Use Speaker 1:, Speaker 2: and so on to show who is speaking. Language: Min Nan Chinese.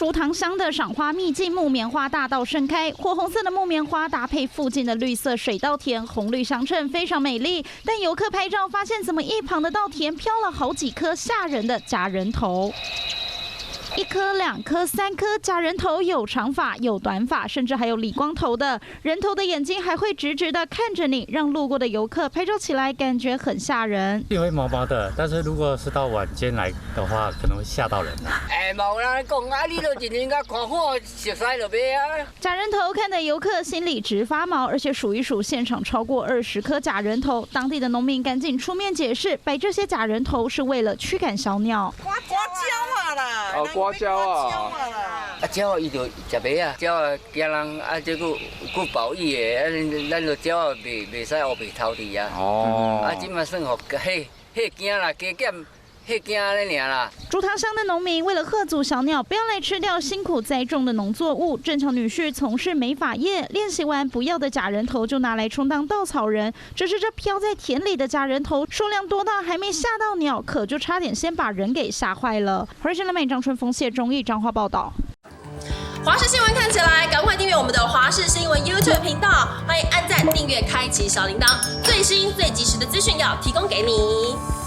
Speaker 1: 竹塘鄉的賞花秘境木棉花大道盛開，火紅色的木棉花搭配附近的綠色水稻田，紅綠相襯，非常美麗。但遊客拍照發現，怎麼一旁的稻田飄了好幾顆嚇人的假人頭？一顆、兩顆、三顆假人頭，有長髮，有短髮，甚至還有理光頭的。人頭的眼睛還會直直的看着你，讓路過的遊客拍照起來感覺很嚇人。
Speaker 2: 會毛毛的，但是如果是到晚間來的話，可能會嚇到人。
Speaker 3: 欸，嘛有人講啊，你都認真共看好，熟似就買啊。
Speaker 1: 假人頭看得遊客心裡直發毛，而且數一數，現場超過20顆假人頭。當地的農民趕緊出面解釋，擺這些假人頭是為了驅趕小鳥。
Speaker 4: 趕鳥仔啦！
Speaker 5: 哦，趕鳥仔。
Speaker 3: 啊，鳥仔伊就食麥啊，鳥仔驚人啊，這閣閣保育的，啊，咱就鳥仔袂使烏白偷佇啊。哦。啊，這馬算予彼彼驚啦，加減彼驚按呢爾啦。
Speaker 1: 竹塘鄉的農民為了嚇阻小鳥不要來吃掉辛苦栽種的農作物，正巧女婿從事美髮業，練習完不要的假人頭就拿來充當稻草人。只是這飄在田裡的假人頭數量多到還沒嚇到鳥，可就差點先把人給嚇壞了。華視新聞張春峰、謝忠義彰化報道。
Speaker 6: 華視新聞看起來，趕快訂閱我們的華視新聞 YouTube 頻道，歡迎按讚、訂閱、開啟小鈴鐺，最新最及時的資訊要提供給你。